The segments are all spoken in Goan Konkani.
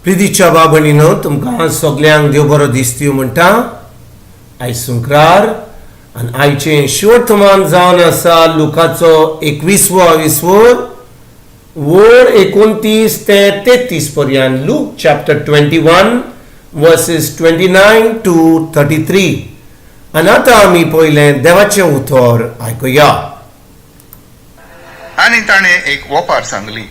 प्रितीच्या बाबणीनो, तुमकां सगल्यांक देव बरो दिसती म्हणटा. आयज सुंक्रार आनी आयचें शिवर्तमान जावन आसा लुकाचो 21वो विसवोर वोर 29 ते 33 पर्यंत. Luke chapter 21 verses 29 to 33. आनी आतां आमी पयलें देवाचें उतर आयकुया. आनी ताणें एक ओपार सांगली,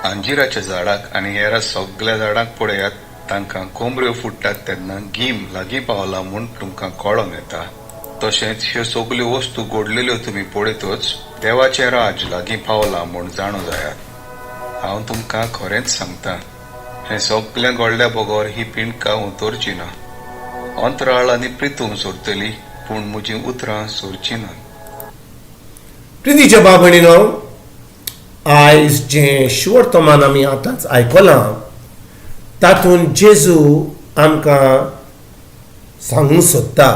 अंजिराच्या झाडाक आनी हेर सगल्या झाडांक पळयात. तांकां कोमऱ्यो फुट्टात तेन्ना गीम लागीं पावला म्हूण तुमकां कळोन येता. तशेंच ह्यो सगल्यो वस्तू घडलेल्यो तुमी पळयतच देवाचें राज लागीं पावलां म्हूण जाणू जायात. हांव तुमकां खरेंच सांगता, हें सगलें घडल्या बगर ही पिंडकां उतरची ना. अंतराळ आनी प्रितूम सोरतली, पूण म्हजीं उतरां सोरचीं ना. प्रितीच्या बाबणीनो, आयज जें शिवर्तमान आमी आतांच आयकलां तातूंत जेजू आमकां सांगूंक सोदता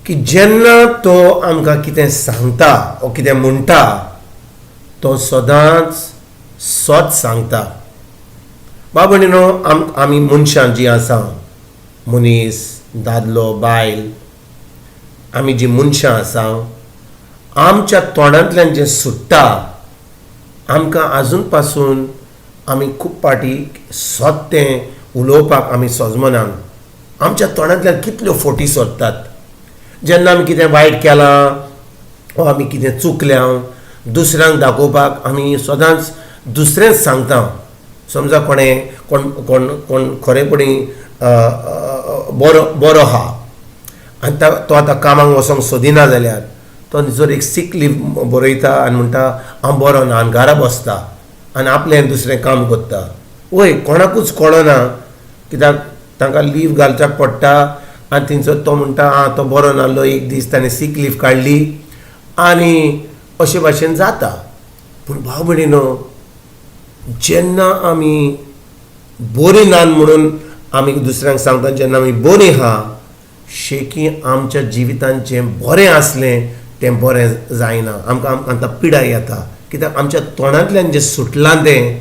की जेन्ना तो आमकां कितें सांगता ओ कितें म्हणटा, तो सदांच सत सांगता. बाबणीनो, आमी मनशां जीं आसा, मनीस, दादलो, बायल, आमी जीं मनशां आसा, आमच्या तोंडांतल्यान जें सुट्टा, आमकां आजून पासून आमी खूब फावटी सत तें उलोवपाक आमी सोजमनात. आमच्या तोंडांतल्यान कितल्यो फोटी सोदतात. जेन्ना आमी कितें वायट केलां वा आमी कितें चुकल्या, दुसऱ्यांक दाखोवपाक आमी सदांच दुसरेंच सांगता. समजा कोणें कोण कोण कोण खरेपणी बरो बरो आहा आनी तो आतां कामाक वचोंक सोदिना जाल्यार तो जर एक सीक लीव बरयता आनी म्हणटा हांव बरो ना आनी घरा बसता आनी आपलें दुसरें काम करता. वय, कोणाकूच कळना, कित्याक तांकां लीव घालच्याक पडटा आनी थंयसर तो म्हणटा, आं, तो बरो नासलो, एक दीस ताणें सीक लीव काडली आनी अशे भाशेन जाता. पूण भाव भयणीनो, जेन्ना आमी बरी नात म्हणून आमी दुसऱ्यांक सांगता, जेन्ना आमी बरीं आहा, शेकी आमच्या जिवितांत जें बरें आसलें तें बरें जायना. आमकां आमकां पिडाय येता, कित्याक आमच्या तोंडांतल्यान जें सुटलां तें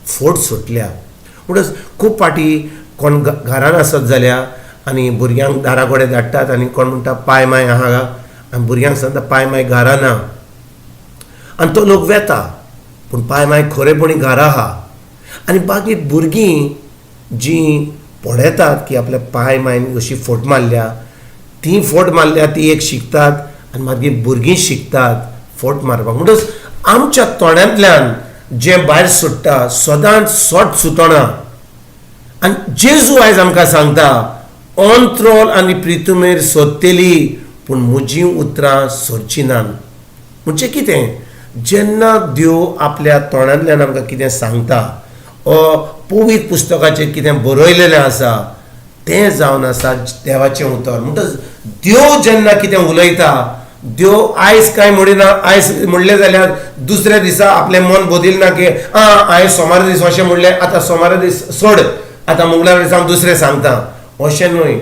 फोट सुटल्या. म्हणटच खूब फावटी कोण घरान आसत जाल्यार आनी भुरग्यांक दारा कडेन धाडटात आनी कोण म्हणटा, पाय माय आहा, आनी भुरग्यांक सांगता, पाय माय घरा ना, आनी तो लोक वेता, पूण पाय माय खरेपणी घरा आहा. आनी बाकी भुरगीं जीं पळयतात की आपल्या पाय मायन अशी फोट मारल्या, ती फोट मारल्या, ती एक शिकतात आनी मागीर भुरगीं शिकतात फोट मारपाक. म्हणटच आमच्या तोंडांतल्यान जें भायर सुट्टा सदांच सोट सुटना. आनी जेजू आयज आमकां सांगता, अंत्रोल आनी प्रितुमेर सोदतली, पूण म्हजीं उतरां सोदचीं नात. म्हणजे कितें? जेन्ना देव आपल्या तोंडांतल्यान आमकां कितें सांगता ओ पवित्र पुस्तकाचेर कितें बरयलेलें आसा, तें जावन आसा देवाचें उतर. म्हणटच देव जेन्ना कितें उलयता, देव आयज कांय म्हणिना. आयज म्हणलें जाल्यार दुसऱ्या दिसा आपलें मन बदलना की आं, हांवें सोमारा दीस अशें म्हणलें, आतां सोमारा दीस सोड, आतां मंगळारा दिसा हांव दुसरें सांगता, अशें न्हय.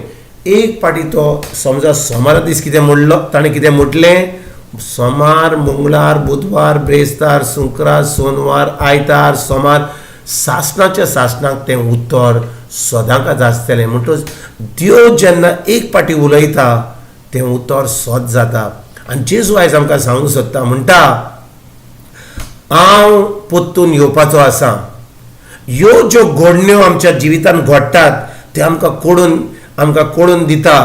एक फावटी तो समजा सोमारा दीस कितें म्हणलो, ताणें कितें म्हटलें, सोमार, मंगळार, बुधवार, ब्रेस्तार, शुक्रार, सोनवार, आयतार, सोमार, सासणाच्या सासणाक तें उतर सदांकाच आसतलें. म्हणटच देव जेन्ना एक फावटी उलयता तें उतर सत जाता. आनी जेजू आयज आमकां सांगूंक सोदता, म्हणटा, हांव परतून येवपाचो आसा. ह्यो ज्यो घडण्यो आमच्या जिवितांत घडटात त्यो आमकां कोडून दिता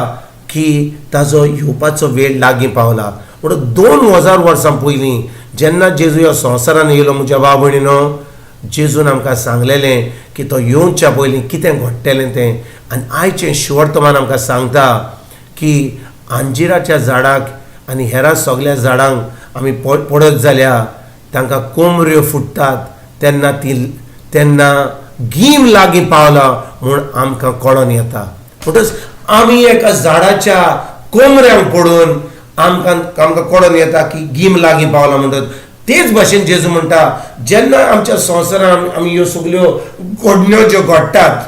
की ताजो येवपाचो वेळ लागीं पावला. म्हणून 2000 वर्सां पयलीं जेन्ना जेजू ह्या संवसारान येयलो, म्हज्या भाव भयणीनो, जेजून आमकां सांगलेलें की तो येवच्या पयलीं कितें घडटलें तें. आनी आयचें शिवर्तमान आमकां सांगता की अंजिराच्या झाडाक आनी हेरां सगल्या झाडांक आमी पळयत जाल्यार तांकां कोमऱ्यो फुट्टात तेन्ना ती तेन्ना गीम लागीं पावला म्हूण आमकां कळोन येता. म्हणटच आमी एका झाडाच्या कोमऱ्यांक पळोवन आमकां कळोन येता की गीम लागीं पावला. म्हणटच तेच भाशेन जेजू म्हणटा, जेन्ना आमच्या संवसारान आमी ह्यो सगल्यो घडण्यो ज्यो घडटात,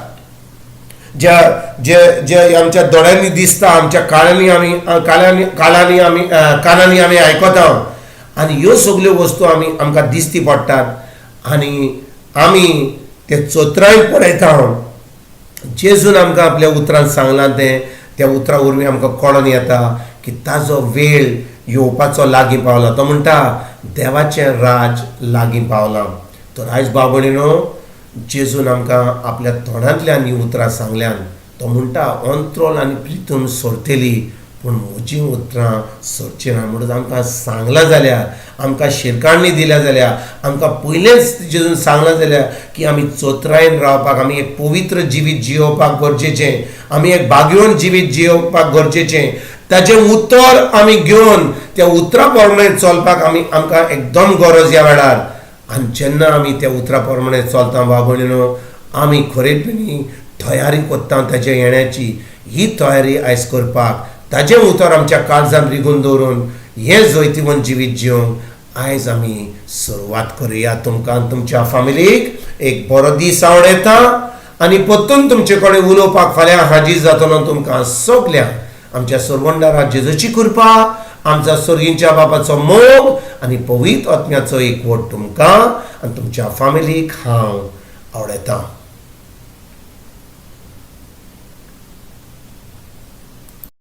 ज्या जे जे आमच्या दोळ्यांनी दिसता, आमच्या काळांनी आमी काळांनी काळांनी आमी कानांनी आमी आयकता आनी ह्यो सगल्यो वस्तू आमी आमकां दिसती पडटात आनी आमी ते चोत्राय पळयता हांव. जेजून आमकां आपल्या उतरान सांगलां तें त्या उतरां वरवीं आमकां कळोन येता की ताजो वेळ येवपाचो लागीं पावला. तो म्हणटा देवाचें राज लागीं पावलां. तर आयज बाबणीनो जेजून आमकां आपल्या तोंडांतल्यान हीं उतरां सांगल्यान. तो म्हणटा अंत्रोल आनी प्रितूम सोरतली पूण म्हजीं उतरां सोरचीं ना. म्हणून आमकां सांगलां जाल्यार, आमकां शिरकाणी दिल्या जाल्यार, आमकां पयलेंच जेजून सांगलां जाल्यार की आमी चोत्रायेन रावपाक, आमी एक पवित्र जिवीत जियोवपाक गरजेचें, आमी एक बागयोवन जिवीत जियोवपाक गरजेचें. ताजें उतर आमी घेवन त्या उतरा प्रमाणे चलपाक आमी आमकां एकदम गरज ह्या वेळार. आनी जेन्ना आमी त्या उतरा प्रमाणे चलता बाबणीनो, आमी खरेपणी तयारी करता ताज्या येण्याची. ही तयारी आयज करपाक ताजें उतर आमच्या काळजान रिगून दवरून हें जैतिवंत जिवीत जिवंक आयज आमी सुरवात करुया. तुमकां तुमच्या फामिलीक एक बरो दीस आवडयता आनी परतून तुमचे कडेन उलोवपाक फाल्यां हाजीर जातलो. तुमकां सगल्यांक आमच्या सरवंडारा जेजूची कृपा, आमच्या सर्गींच्या बापाचो मोग आनी पवित्र आत्म्याचो एकवट तुमकां आनी तुमच्या फामिलीक हांव आवडयतां.